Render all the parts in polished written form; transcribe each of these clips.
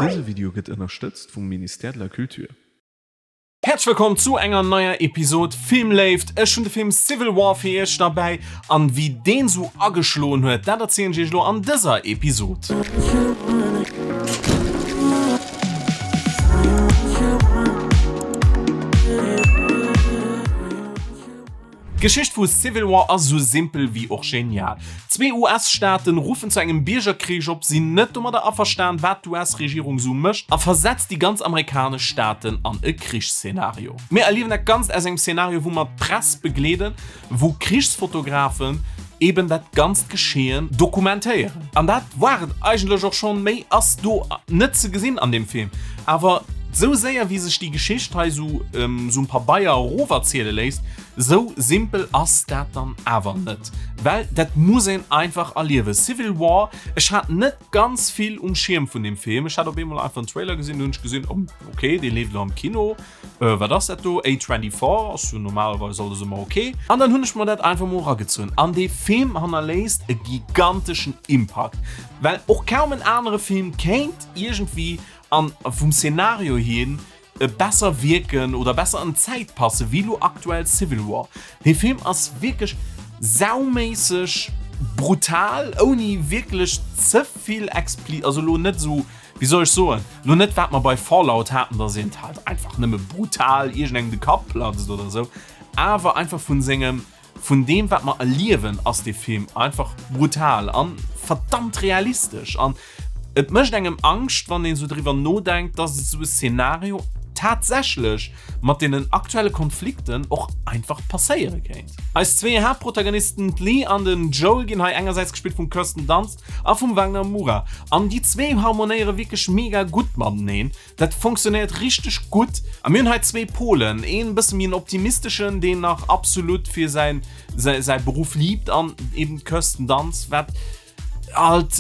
Dëse Video gëtt ënnerstëtzt vum Ministère de la Culture. Häerzlech wëllkomm zu enger neier Episod Filmléift. Ech hunn de Film Civil War fir iech derbäi an wéi deen sou ageschloen huet, dat erzielen ech iech elo an dëser Episod. D'Geschicht vu Civil War ass esou simpel wéi och genial. Zwee US-Staaten ruffen zu engem Biergerkrich op, sinn net domadder averstan, wat d'US-Regierung esou mécht a versetzt déi ganz amerikanesch Staaten an e Krichsszenario. Mir erliewen dat Ganzt aus engem Szenario, wou mer d'Press begleeden, wou Krichsfotografen eben dat ganzt Geschehen dokumentéieren. An dat war et eigentlech och schonn, méi ass do net ze gesinn an deem Film. Awer sou séier wéi sech déi Geschicht hei sou um Pabeier eroferziele léisst, sou simpel ass dat dann awer net. Well dat muss een einfach erliewen. Civil War, ech hat net ganz vill um Schierm vun deem Film. Ech hat op eemol einfach en Trailer gesinn, do hunn ech gesinn, oh ok, dee leeft elo am Kino. Wat ass dat do? A24 ass jo normalerweis alles ëmmer ok. An dann hunn ech mer dat einfach mol eragezunn. An dee Film hannerléisst e giganteschen Impakt, well och kaum en anere Film kéint iergendwéi an vum Szenario hier besser wierken oder besser an d'Zäit passe wéi lo aktuell Civil War. Dee Film ass wierklech sauméisseg brutal, ouni wierklech ze vill expli-, also lo net esou Wéi soll ech soen, lo net wat mer bei Fallout haten, dass een halt einfach nëmme brutal iergendengem de Kapp platzt oder sou, awer einfach vun sengem, vun deem wat mer erliewen ass dee Film einfach brutal an verdammt realistesch an et mécht engem Angscht wann een sou driwwer nodenkt, dass esou e Szenario tatsächlech mat deenen aktuelle Konflikten och einfach passéiere kéint. Eis zwee Haaptprotagonisten, d'Lee an den Joel, ginn hei engersäits gespillt vum Kirsten Dunst a vum Wagner Moura. An déi zwee harmonéiere wierklech mega gutt mateneen. Dat funktionéiert richteg gutt. A mir hunn hei zwee Polen, een bësse méi en optimisteschen, deen nach absolut fir säin säi Beruff liebt an eben d'Kirsten Dunst, wat alt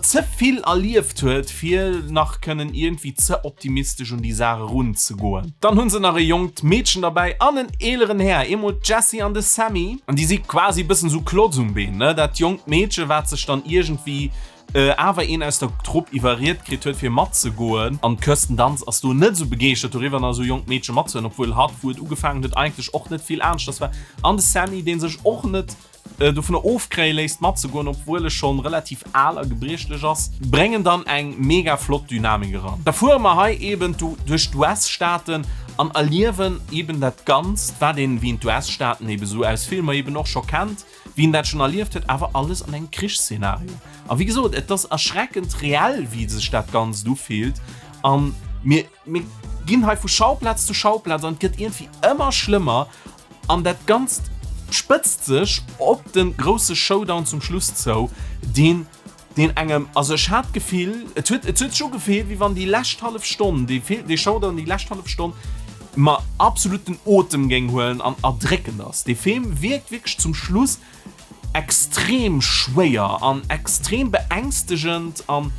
ze vill erlieft huet, fir nach kënnen iergendwéi ze optimistesch un déi Saach erun ze goen. Dann hunn se nach e jonkt Meedchen derbäi an en eeleren Här, eemol d'Jessie an de Sammy. An déi si quasi e bëssen esou Klotz um Been, ne? Dat jonkt Meedche wat sech dann iergendwéi awer een aus der Trupp iwwerriet kritt huet fir matzegoen. An d'Kirsten Dunst ass do net esou begeeschtert doriwwer, nach esou jonkt Meedche matzehuelen, obwuel hatt, wou et ugefaangen huet, eigentlech och net vill aneschters war. An de Sammy, dee sech och net dovunner ofkréie léisst matzegoen, obwuel e schonn relativ al a gebriechlech ass, bréngen dann eng mega flott Dynamik eran. Da fuere mer hei eben duerch d'US-Staaten an erliewen eben dat Ganzt, wat een, wéi een d'US-Staaten eben esou aus Filmer eben och scho kennt, wéi een dat schonn erlieft huet, awer alles an engem Krichsszenario. A wéi gesot, et ass erschreckend reell, wéi sech dat Ganzt ufillt a mir ginn hei vu Schauplaz zu Schauplaz an et gëtt iergendwéi ëmmer schlëmmer. An dat Ganzt spëtzt sech op de grousse Showdown zum Schluss zou, deen deen engem, also ech hat d'Gefill, et huet et huet sech ugefillt, wéi wann déi lescht hallef Stonn, dee Film, dee Showdown, déi lescht hallef Stonn mer absolut den Otem géing huelen an erdréckend ass. Dee Film wierkt wierklech zum Schluss extrem schwéier an extrem beängstegend an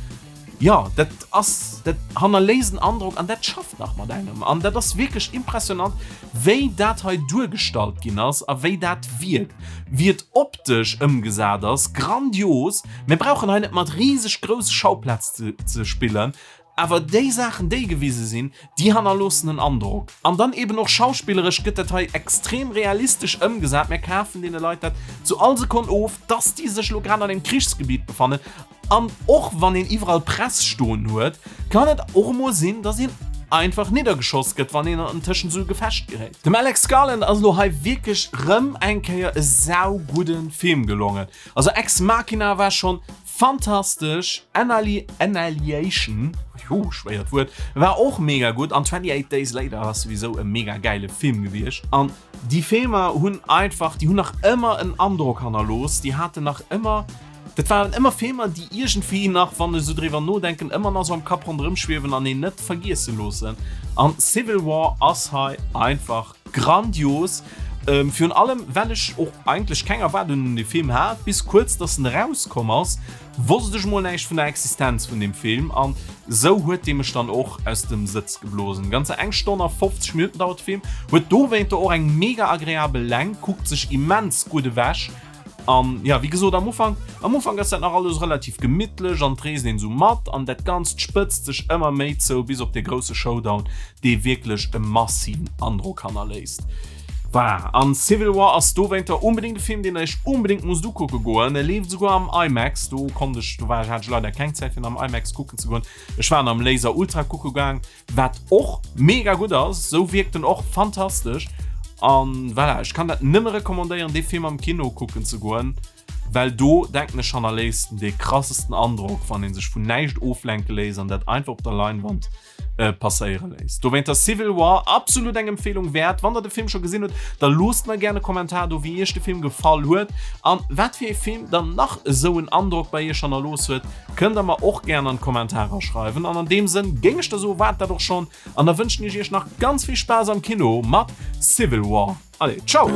jo, dat ass, dat hannerléisst en Androck an dat schafft nach mat engem an dat ass wierklech impressionant, wéi dat hei duergestallt ginn ass a wéi dat wierkt, wéi et optesch ëmgesat ass, grandios. Mir brauchen hei net mat riseg grousse Schauplaz ze spillen, Awer déi Saachen déi gewise sinn, déi hannerloossen en Androck. An dann eben och schauspilleresch gëtt dat hei extrem realistesch ëmgesat. Mir kafen deene Leit dat zu all Sekonn of, dass déi sech elo grad an engem Krichsgebiet befannen. An och wann een iwwerall Press stoen huet, kann et och emol sinn, dass een einfach niddergeschoss gëtt, wann een an tëschent esou e Gefecht geréit. Dem Alex Garland ass elo hei wierklech rëm eng Kéier e saugudde Film gelongen. Also Ex Machina war schonn Fantastesch! Annihilation, juhu, schwéiert Wuert, war och mega gutt an 28 Days Later ass souwisou e mega gäile Film gewiescht. An déi Filmer hunn einfach, déi hunn nach ëmmer en Androck hannerlooss, déi haten nach ëmmer, dat waren ëmmer Filmer, déi iergendwéi nach, wann ech esou driwwer nodenken, ëmmer nach esou am Kapp ronderëm schwiewen an een net vergiesse loossen. An Civil War ass hei einfach Grandios, virun allem well ech och eigentlech keng Erwaardungen un de Film hat. Bis kuerz dass en erauskomm ass, wosst ech mol näischt vun der Existenz vun dem Film an sou huet dee mech dann och aus dem Sëtz geblosen. Ganzer eng Stonn a 50 Minutten dauert de Film, huet dowéinter och eng mega agreabel Längt, kuckt sech immens gutt ewech. An jo, wéi gesot, am Ufank, am Ufank ass dat nach alles relativ gemittlech an et reest een esou mat an dat Ganzt spëtzt sech ëmmer méi zou bis op dee grousse Showdown, dee wierklech e massiven Androck hannerléisst. Voilà, an Civil War ass dowéinter onbedéngt e Film, deen der iech onbedéngt musst ukucke goen. E leeft esouguer am IMAX, do konnt ech, do war ech, hat ech leider keng Zäit fir en am IMAX kucken ze goen. Ech war en am Laser Ultra kucke gaang, wat och mega gutt ass, esou wierkt en och fantastesch. An voilà, ech kann dat nëmme recommandéieren, dee Film am Kino kucken ze goen. Well do, denken ech, hannerléisst en dee krassesten Androck, wann ee sech vun näischt oflenke léisst an dat einfach op der Leinwand passéiere léisst. Dowéint ass Civil War absolut eng Empfehlung wäert. Wann der de Film scho gesinn hutt, da loosst mer gären e Kommentar do, wéi iech de Film gefall huet an wat fir ee Film dann nach esou en Androck bei iech hannerlooss huet, kënnt der mer och gären an d'Kommentarer schreiwen. An an deem Sënn géing ech da soen, war et dat och schonn an da wënschen ech iech nach ganz vill Spaass am Kino mat Civil War. Allez, ciao!